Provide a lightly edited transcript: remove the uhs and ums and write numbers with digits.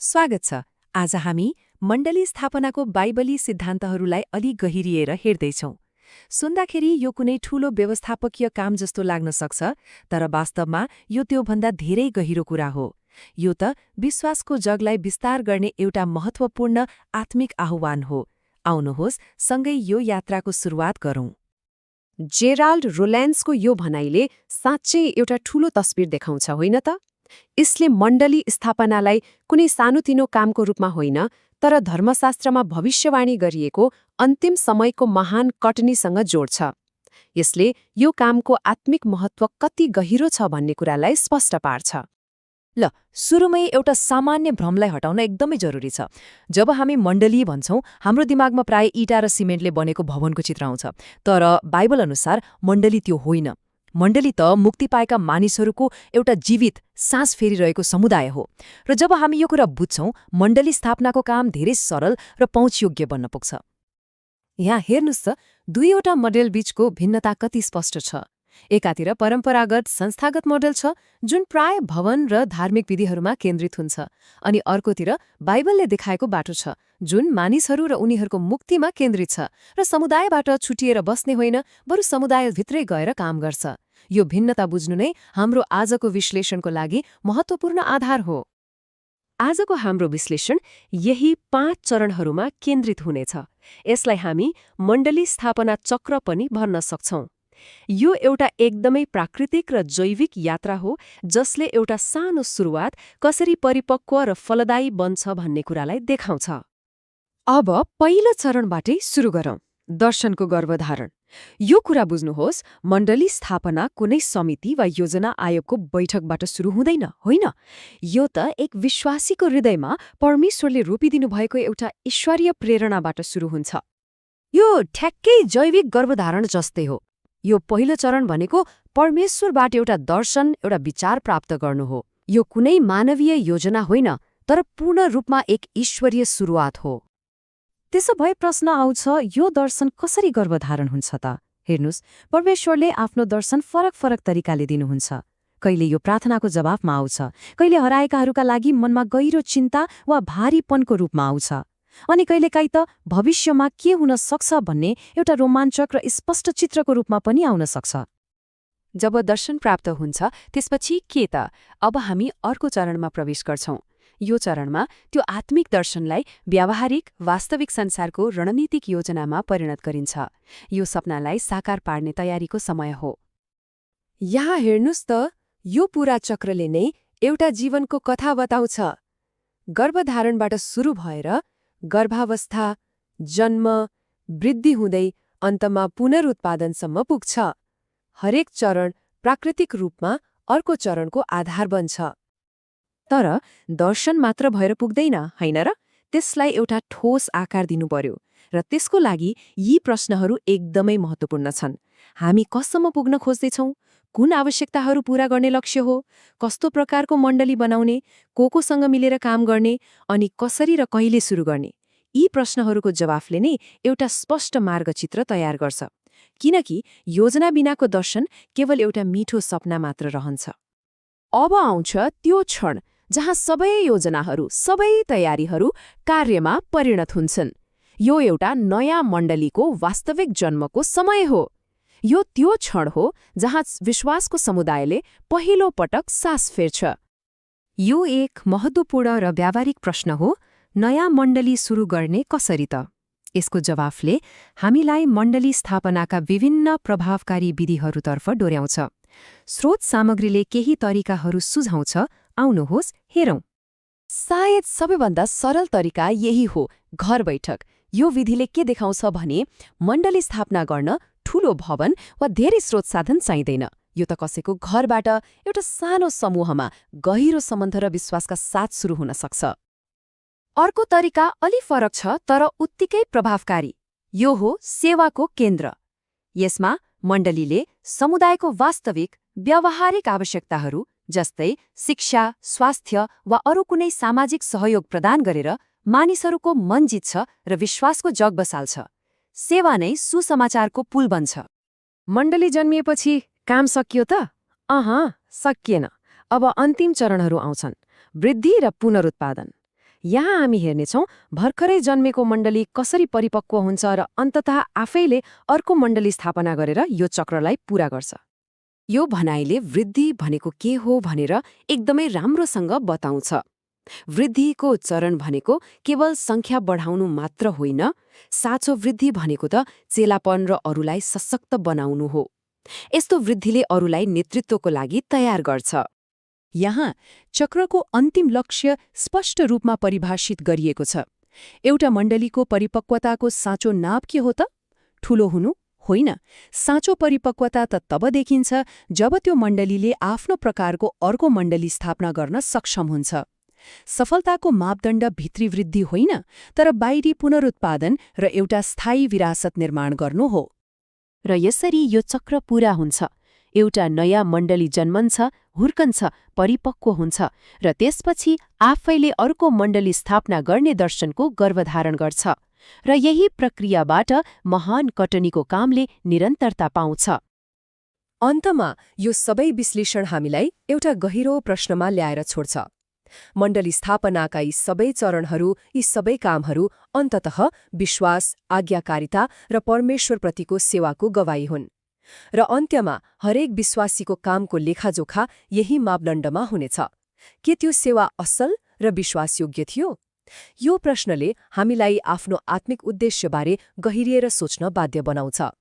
स्वागत छ। आज हामी मण्डली स्थापनाको बाइबली सिद्धान्तहरूलाई अलि गहिरिएर हेर्दैछौँ। सुन्दाखेरि यो कुनै ठूलो व्यवस्थापकीय काम जस्तो लाग्न सक्छ, तर वास्तवमा यो त्योभन्दा धेरै गहिरो कुरा हो। यो त विश्वासको जगलाई विस्तार गर्ने एउटा महत्त्वपूर्ण आत्मिक आह्वान हो। आउनुहोस् सँगै यो यात्राको सुरुवात गरौँ। जेराल्ड रोल्यान्ड्सको यो भनाइले साँच्चै एउटा ठूलो तस्बिर देखाउँछ, होइन त? यसले मण्डली स्थापनालाई कुनै सानोतिनो कामको रूपमा होइन, तर धर्मशास्त्रमा भविष्यवाणी गरिएको अन्तिम समयको महान कटनीसँग जोड्छ। यसले यो कामको आत्मिक महत्त्व कति गहिरो छ भन्ने कुरालाई स्पष्ट पार्छ। ल, सुरुमै एउटा सामान्य भ्रमलाई हटाउन एकदमै जरुरी छ। जब हामी मण्डली भन्छौँ, हाम्रो दिमागमा प्राय इँटा र सिमेन्टले बनेको भवनको चित्र आउँछ। तर बाइबल अनुसार मण्डली त्यो होइन। मण्डली त मुक्ति पाएका मानिसहरूको एउटा जीवित, सास फेरिरहेको समुदाय हो। र जब हामी यो कुरा बुझ्छौँ, मण्डली स्थापनाको काम धेरै सरल र पहुँचयोग्य बन्न पुग्छ। यहाँ हेर्नुस् त, दुईवटा मोडेल बीचको भिन्नता कति स्पष्ट छ। एकातिर परम्परागत संस्थागत मोडेल छ, जुन प्राय भवन र धार्मिक विधिहरूमा केन्द्रित हुन्छ, अनि अर्कोतिर बाइबलले देखाएको बाटो छ, जुन मानिसहरू र उनीहरूको मुक्तिमा केन्द्रित छ र समुदायबाट छुटिएर बस्ने होइन, बरु समुदायभित्रै गएर काम गर्छ। यो भिन्नता बुझ्नु नै हाम्रो आजको विश्लेषणको लागि महत्त्वपूर्ण आधार हो। आजको हाम्रो विश्लेषण यही 5 चरणहरूमा केन्द्रित हुनेछ। यसलाई हामी मण्डली स्थापना चक्र पनि भन्न सक्छौं। यो एउटा एकदमै प्राकृतिक र जैविक यात्रा हो, जसले एउटा सानो सुरुवात कसरी परिपक्व र फलदायी बन्छ भन्ने कुरालाई देखाउँछ। अब पहिलो चरणबाटै सुरु गरौँ, दर्शनको गर्भधारण। यो कुरा बुझ्नुहोस्, मण्डली स्थापना कुनै समिति वा योजना आयोगको बैठकबाट सुरु हुँदैन, होइन। यो त एक विश्वासीको हृदयमा परमेश्वरले रोपिदिनु भएको एउटा ईश्वरीय प्रेरणाबाट सुरु हुन्छ। यो ठ्याक्कै जैविक गर्भधारण जस्तै हो। यो पहिलो चरण भनेको परमेश्वरबाट एउटा दर्शन, एउटा विचार प्राप्त गर्नु हो। यो कुनै मानवीय योजना होइन, तर पूर्ण रूपमा एक ईश्वरीय सुरुवात हो। त्यसो भए प्रश्न आउँछ, यो दर्शन कसरी गर्भधारण हुन्छ त? हेर्नुस्, परमेश्वरले आफ्नो दर्शन फरक फरक तरिकाले दिनुहुन्छ। कहिले यो प्रार्थनाको जवाफमा आउँछ, कहिले हराएकाहरूका लागि मनमा गहिरो चिन्ता वा भारीपनको रूपमा आउँछ, अनि कहिलेकाहीँ त भविष्यमा के हुन सक्छ भन्ने एउटा रोमाञ्चक र स्पष्ट चित्रको रूपमा पनि आउन सक्छ। जब दर्शन प्राप्त हुन्छ, त्यसपछि के त? अब हामी अर्को चरणमा प्रवेश गर्छौं। यो चरणमा त्यो आत्मिक दर्शनलाई व्यावहारिक, वास्तविक संसारको रणनीतिक योजनामा परिणत गरिन्छ। यो सपनालाई साकार पार्ने तयारीको समय हो। यहाँ हेर्नुस् त, यो पूरा चक्रले नै एउटा जीवनको कथा बताउँछ। गर्भधारणबाट सुरु भएर गर्भावस्था, जन्म, वृद्धि हुँदै अन्तमा पुनरुत्पादनसम्म पुग्छ। हरेक चरण प्राकृतिक रूपमा अर्को चरणको आधार बन्छ। तर दर्शन मात्र भएर पुग्दैन, होइन र? त्यसलाई एउटा ठोस आकार दिनु पर्यो, र त्यसको लागि यी प्रश्नहरू एकदमै महत्त्वपूर्ण छन्। हामी कसम्म पुग्न खोज्दैछौँ? कुन आवश्यकताहरू पूरा गर्ने लक्ष्य हो? कस्तो प्रकारको मण्डली बनाउने? कोसँग मिलेर काम गर्ने? अनि कसरी र कहिले सुरु गर्ने? यी प्रश्नहरूको जवाफले नै एउटा स्पष्ट मार्गचित्र तयार गर्छ, किनकि योजना बिनाको दर्शन केवल एउटा मिठो सपना मात्र रहन्छ। अब आउँछ त्यो क्षण जहाँ सबै योजनाहरू, सबै तयारीहरू कार्यमा परिणत हुन्छन्। यो एउटा नयाँ मण्डलीको वास्तविक जन्मको समय हो। यो त्यो क्षण हो जहाँ विश्वासको समुदायले पहिलो पटक सास फेर्छ। यो एक महत्त्वपूर्ण र व्यावहारिक प्रश्न हो, नयाँ मण्डली सुरु गर्ने कसरी त? यसको जवाफले हामीलाई मण्डली स्थापनाका विभिन्न प्रभावकारी विधिहरूतर्फ डोर्याउँछ। स्रोत सामग्रीले केही तरिकाहरू सुझाउँछ, आउनुहोस् हेरौँ। सायद सबैभन्दा सरल तरिका यही हो, घर बैठक। यो विधिले के देखाउँछ भने मण्डली स्थापना गर्न ठूलो भवन वा धेरै स्रोत साधन चाहिँदैन। यो त कसैको घरबाट एउटा सानो समूहमा गहिरो सम्बन्ध र विश्वासका साथ सुरु हुन सक्छ। अर्को तरिका अलि फरक छ, तर उत्तिकै प्रभावकारी। यो हो सेवाको केन्द्र। यसमा मण्डलीले समुदायको वास्तविक, व्यावहारिक आवश्यकताहरू जस्तै शिक्षा, स्वास्थ्य वा अरू कुनै सामाजिक सहयोग प्रदान गरेर मानिसहरूको मन जित्छ र विश्वासको जग बसाल्छ। सेवा नै सुसमाचारको पुल बन्छ। मण्डली जन्मिएपछि काम सकियो त? सकिएन। अब अन्तिम चरणहरू आउँछन्, वृद्धि र पुनरुत्पादन। यहाँ हामी हेर्नेछौँ भर्खरै जन्मेको मण्डली कसरी परिपक्व हुन्छ र अन्ततः आफैले अर्को मण्डली स्थापना गरेर यो चक्रलाई पूरा गर्छ। यो भनाइले वृद्धि भनेको के हो भनेर एकदमै राम्रोसँग बताउँछ। वृद्धिको चरण भनेको केवल सङ्ख्या बढाउनु मात्र होइन, साँचो वृद्धि भनेको त चेलापन र अरूलाई सशक्त बनाउनु हो। यस्तो वृद्धिले अरूलाई नेतृत्वको लागि तयार गर्छ। यहाँ चक्रको अन्तिम लक्ष्य स्पष्ट रूपमा परिभाषित गरिएको छ। एउटा मण्डलीको परिपक्वताको साँचो नाप के हो त? ठूलो हुनु होइन। साँचो परिपक्वता त तब देखिन्छ जब त्यो मण्डलीले आफ्नो प्रकारको अर्को मण्डली स्थापना गर्न सक्षम हुन्छ। सफलताको मापदण्ड भित्री वृद्धि होइन, तर बाहिरी पुनरुत्पादन र एउटा स्थायी विरासत निर्माण गर्नु हो। र यसरी यो चक्र पूरा हुन्छ। एउटा नयाँ मण्डली जन्मन्छ, हुर्कन्छ, परिपक्व हुन्छ र त्यसपछि आफैले अर्को मण्डली स्थापना गर्ने दर्शनको गर्भधारण गर्छ र यही प्रक्रियाबाट महान कटनीको कामले निरन्तरता पाउँछ। अन्तमा यो सबै विश्लेषण हामीलाई एउटा गहिरो प्रश्नमा ल्याएर छोड्छ। मण्डली स्थापनाका यी सबै चरणहरू, यी सबै कामहरू अन्ततः विश्वास, आज्ञाकारिता र परमेश्वरप्रतिको सेवाको गवाई हुन्। र अन्त्यमा हरेक विश्वासीको कामको लेखाजोखा यही मापदण्डमा हुनेछ। के त्यो सेवा असल र विश्वासयोग्य थियो? यो प्रश्नले हामीलाई आफ्नो आत्मिक उद्देश्यबारे गहिरिएर सोच्न बाध्य बनाउँछ।